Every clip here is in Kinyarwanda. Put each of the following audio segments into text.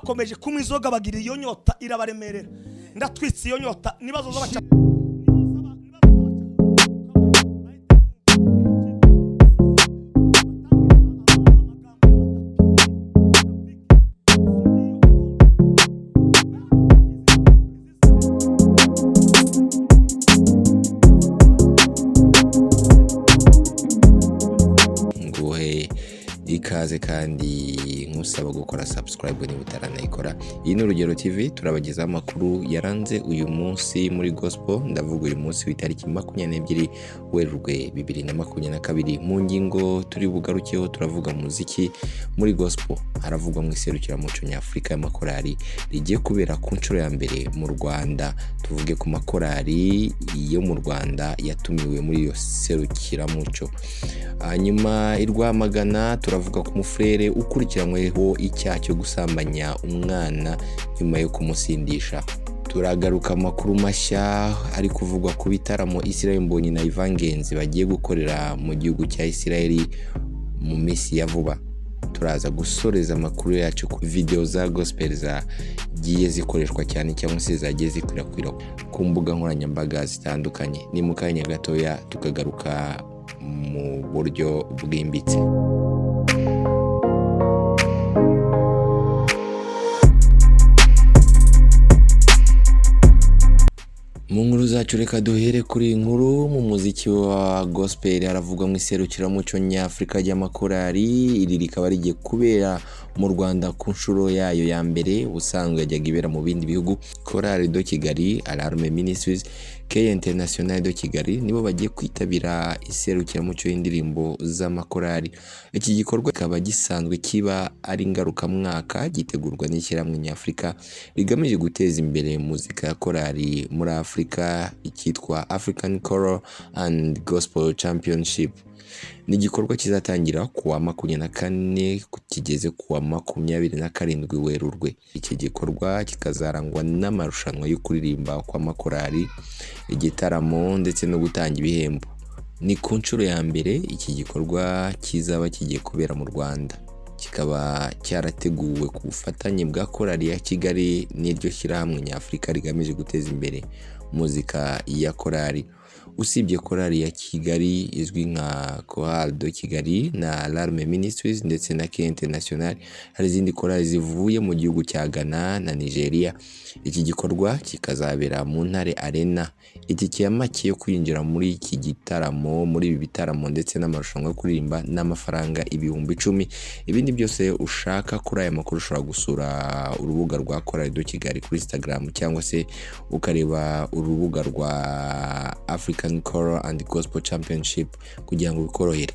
Bakomeje kunywa inzoga, bagira iyo nyota irabaremerera. Ndatwitse iyo nyota nibazoza baca. Nguhe ikaze kandi nkusaba gukora subscribe niba utaranayikora. Iyi ni Urugero TV, turabagezaho amakuru yaranze uyu munsi muri gospel. Ndavuga uyu munsi w'itariki 22 Werurwe 2022. Mu ngingo turi bugarukeho, turavuga muziki muri gospel, haravugwa mu iserukiramuco nyafurika y'amakorali rigiye kubera ku nshuro ya mbere mu Rwanda. Tuvuge ku makorali yo mu Rwanda yatumiwe muri iyo serukiramuco. Hanyuma i Rwamagana turavuga ku mufurere ukurikiranyweho icyaha cyo gusambanya umwana nyuma yo kumusindisha. Turagaruka amakuru mashya ari kuvugwa ku bitaramo Israel Mbonyi na Yvan Ngenzi bagiye gukorera mu gihugu cya Israel mu minsi ya vuba. Turaza gusoreza amakuru yacu ku video za gospel zagiye zikoreshwa cyane cyangwa se zagiye zikwirakwira ku mbuga nkoranyambaga zitandukanye. Ni mu kanya gatoya tukagaruka mu buryo bwimbitse. Mu nkuru zacu, reka duhere kuri iyi nkuru. Mu muziki wa gospel haravugwa mu iserukiramuco nyafurika ry'amakorali. Iri rikaba rigiye kubera mu Rwanda ku nshuro yayo ya mbere. Ubusanzwe yajyaga ibera mu bindi bihugu. Chorale de Kigali, Alarme Ministries, K International de Kigali nibo bagiye kwitabira iserukiramuco y'indirimbo z'amakorali. Iki gikorwa kikaba gisanzwe kiba ari ngarukamwaka, gitegurwa n'ishyirahamwe nyafurika rigamije guteza imbere muzika ya korali muri Afurika, icyitwa African Choral and Gospel Championship. Ni igikorwa kizatangira ku wa 24 kigeze ku wa 27 Werurwe. Iki gikorwa kikazarangwa n'amarushanwa yo kuririmba kw'amakorali, igitaramo ndetse no gutanga ibihembo. Ni ku nshuro ya mbere iki gikorwa kizaba kigiye kubera mu Rwanda, kikaba cyarateguwe ku bufatanye bwa Korali ya Kigali n'iryo shyirahamwe nyafurika rigamije guteza imbere muzika ya korali. Usibye Korali ya Kigali izwi nka Chorale de Kigali na Alarme Ministries ndetse na K International, hari izindi korali zivuye mu gihugu cya Ghana na Nigeria. Iki gikorwa kikazabera mu Ntare Arena. Itike ya make yo kwinjira muri iki gitaramo, muri ibi bitaramo ndetse n'amarushanwa yo kuririmba, n'amafaranga 10,000. Ibindi byose ushaka kuri aya makuru, ushobora gusura urubuga rwa Chorale de Kigali kuri Instagram cyangwa se ukareba urubuga rwa African Choral and Gospel Championship kugira ngo bikorohere.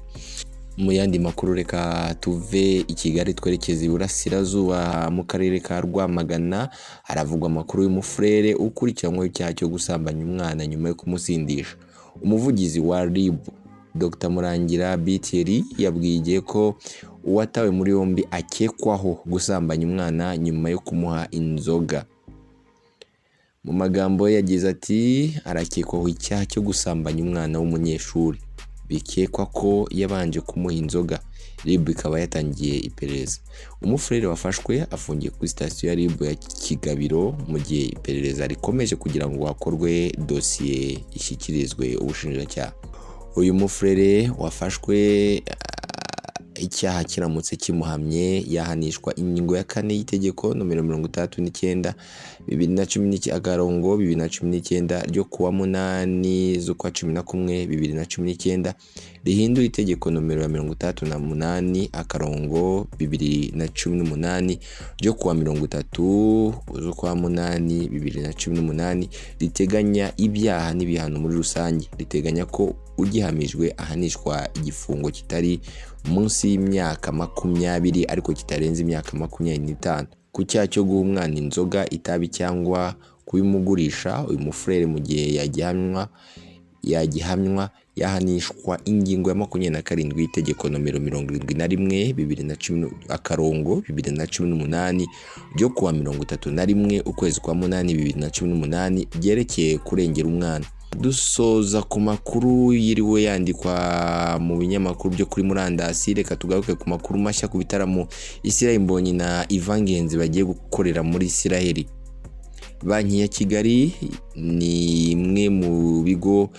Mu yandi makuru, reka tuve i Kigali twerekeze iburasirazuba mu karere ka Rwamagana. Haravugwa amakuru y'umufurere ukurikiranyweho icyaha cyo gusambanya umwana nyuma yo kumusindisha. Umuvugizi wa RIB, Dr Murangira Biteri, yabwiye Igihe ko uwatawe muri yombi akekwaho gusambanya umwana nyuma yo kumuha inzoga. Mu magambo ye yagize ati: "Arakekwaho icyaha cyo gusambanya umwana w'umunyeshuri, bikekwa ko yabanje kumuha inzoga." RIB ikaba yatangiye iperereza. Umufurere wafashwe afungiye kuri sitasiyo ya RIB ya Kigabiro mu gihe iperereza rikomeje kugira ngo hakorwe dosiye ishyikirizwe ubushinjacyaha. Uyu mufurere wafashwe, icyaha kiramutse kimuhamye, yahanishwa ingingo ya 4 y'itegeko nomero 69 2019 agarongo 2019 ryo kuwa 8 z'ukwa 11 2019, rihindura itegeko nomero ya 68 akarongo 2018 ryo kuwa 30 z'ukwa 8 2018, riteganya ibyaha n'ibihano muri rusange. Riteganya ko ugihamijwe ahanishwa igifungo kitari munsi y'imyaka 20 ariko kitarenze imyaka 25. Ku cyaha cyo guha umwana inzoga, itabi cyangwa kubimugurisha, uyu mufurere mu gihe yagihamywa yahanishwa ingingo ya 27 y'itegeko nomero 71 2010 akarongo 2018 ryo kuwa 31 ukwezi kwa 8 2018 ryerekeye kurengera umwana. Dusoza ku makuru yiriwe yandikwa mu binyamakuru byo kuri murandasi, reka tugaruke ku makuru mashya ku bitaramo Israel Mbonyi na Yvan Ngenzi bagiye gukorera muri Israel. Banki ya Kigali ni imwe mu bigo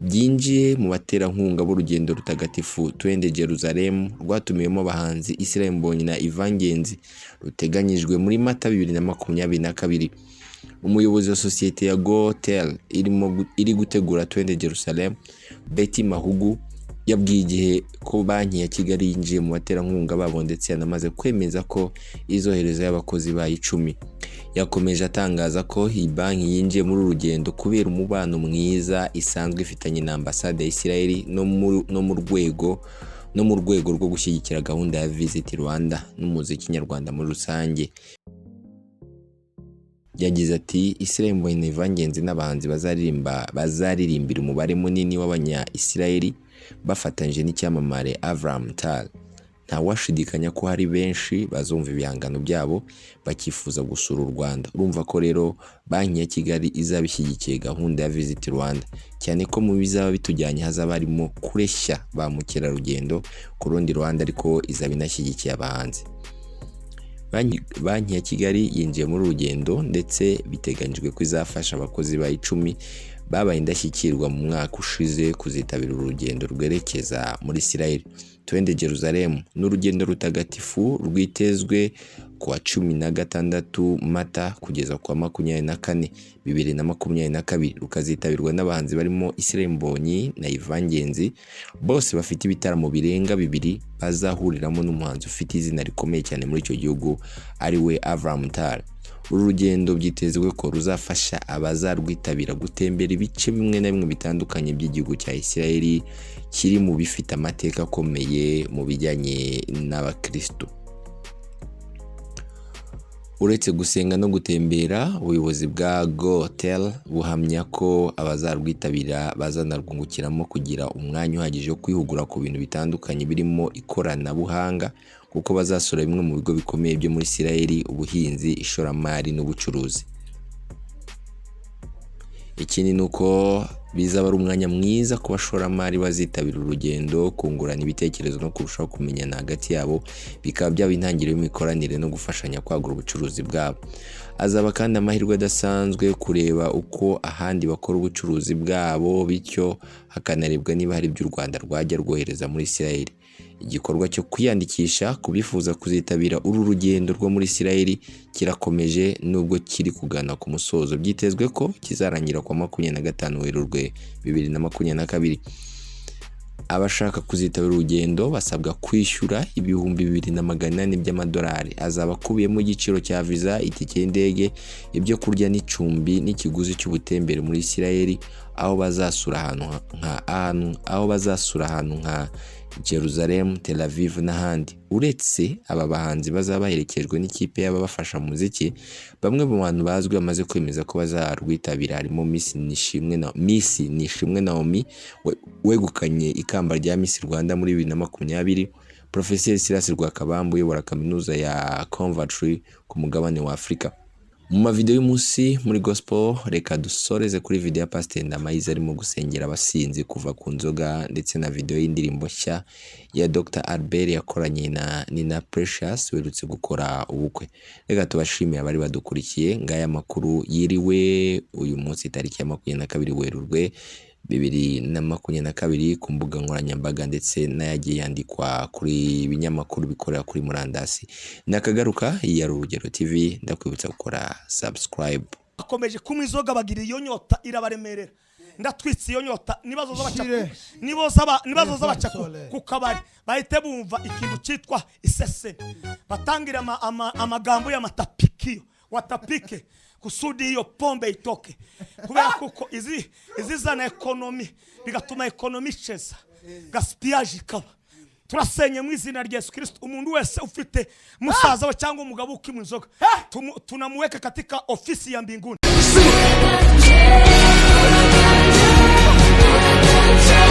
byinjiye mu baterankunga b'urugendo rutagatifu Twende Jerusalem rwatumiwemo abahanzi Israel Mbonyi na Yvan Ngenzi, ruteganyijwe muri Mata 2022. Umuyobozi wa sosiyete ya Gotel iri gutegura Twende Jerusalem, Betty Mahugu, yabwiye Igihe ko Banki ya Kigali yinjiye mu baterankunga babo, ndetse yanamaze kwemeza ko izoherezayo abakozi bayo 10. Yakomeje atangaza ko iyi banki yinjiye muri uru rugendo kubera umubano mwiza isanzwe ifitanye na ambasade ya Israel no mu rwego rwo gushyigikira gahunda ya Visit Rwanda n'umuziki nyarwanda muri rusange. Yagize ati: "Israel Mbonyi na Yvan Ngenzi n'abahanzi bazaririmba, bazaririmbira umubare munini w'abanya Israel bafatanyije n'icyamamare Avram Tal. Ntawashidikanya ko hari benshi bazumva ibihangano byabo bakifuza gusura u Rwanda." Urumva ko rero Banki ya Kigali izaba ishyigikiye gahunda ya Visit Rwanda, cyane ko mu bizaba bitujyanye hazaba harimo kureshya ba mukerarugendo. Ku rundi ruhande ariko, izaba inashyigikiye abahanzi. Banki ya Kigali yinjiye muri uru rugendo, ndetse biteganyijwe ko izafasha abakozi bayo 10 babaye indashyikirwa mu mwaka ushize kuzitabira uru rugendo rwerekeza muri Israel. Twende Jerusalem ni urugendo rutagatifu rwitezwe ku wa 16 Mata kugeza ku wa 24 2022, rukazitabirwa n'abahanzi barimo Israel Mbonyi na Yvan Ngenzi, bose bafite ibitaramo birenga bibiri bazahuriramo n'umuhanzi ufite izina rikomeye cyane muri icyo gihugu, ari we Avram Tal. Uru rugendo byitezwe ko ruzafasha abazarwitabira gutembera ibice bimwe na bimwe bitandukanye by'igihugu cya Israel, kiri mu bifite amateka akomeye mu bijyanye n'abakristo. Uretse gusenga no gutembera, ubuyobozi bwa Gotel buhamya ko abazarwitabira bazanarwungukiramo kugira umwanya uhagije wo kwihugura ku bintu bitandukanye birimo ikoranabuhanga, kuko bazasura bimwe mu bigo bikomeye byo muri Israel, ubuhinzi, ishoramari n'ubucuruzi. Ikindi ni uko bizaba ari umwanya mwiza ku bashoramari bazitabira urugendo kungurana ibitekerezo no kurushaho kumenyana hagati yabo, bikaba byaba intangiriro y'imikoranire no gufashanya kwagura ubucuruzi bwabo. Azaba kandi amahirwe adasanzwe yo kureba uko ahandi bakora ubucuruzi bwabo, bityo hakanarebwa niba hari ibyo u Rwanda rwajya rwohereza muri Israel. Igikorwa cyo kwiyandikisha ku bifuza kuzitabira uru rugendo rwo muri Israel kirakomeje, nubwo kiri kugana ku musozo. Byitezwe ko kizarangira ku wa 25 Werurwe 2022. Abashaka kuzitabira urugendo basabwa kwishyura 2400 by'amadolari, azaba akubiyemo igiciro cya viza, itike y'indege, ibyo kurya n'icumbi, n'ikiguzi cy'ubutembere muri Israel, aho bazasura ahantu nka Jerusalem, Tel Aviv n'ahandi. Uretse aba bahanzi bazaba baherekejwe n'ikipe y'ababafasha mu muziki, bamwe mu bantu bazwi bamaze kwemeza ko bazarwitabira harimo Miss Nishimwe Naomi wegukanye ikamba rya Miss Rwanda muri 2020, Professor Silas Rwakabamba uyobora kaminuza ya Coventry ku mugabane wa Afurika. Mu mavideo y'umunsi muri gospel, reka dusoreze kuri video ya Pasiteri Ndamayizi arimo gusengera abasinzi kuva ku nzoga, ndetse na video y'indirimbo nshya ya Dr Albert yakoranye na Nina Precious uherutse gukora ubukwe. Reka tubashimire abari badukurikiye. Ngaya makuru yiriwe uyu munsi tariki ya 22 Werurwe 2022 ku mbuga nkoranyambaga, ndetse n'ayagiye yandikwa kuri binyamakuru bikorera kuri murandasi. Nakagaruka, iyi ari Urugero TV, ndakwibutsa gukora subscribe. Bakomeje kunywa inzoga, bagira iyo nyota irabaremerera. Ndatwitse iyo nyota. Nibazoza baca Shire. nibazoza baca Sole. ku kabari, bahite bumva ikintu cyitwa iseseme, batangira amagambo y'amatapikio, watapike kusudi hiyo pombe itoke, kubera kuko izi izizana économie, bigatuma économie icheza, gaspillage ikaba. Turasenye mu izina rya Yesu Kristo umuntu wese ufite musaza we cyangwa umugabo ukinywa inzoga, tunamuweka katika ofisi ya mbinguni. Yeah.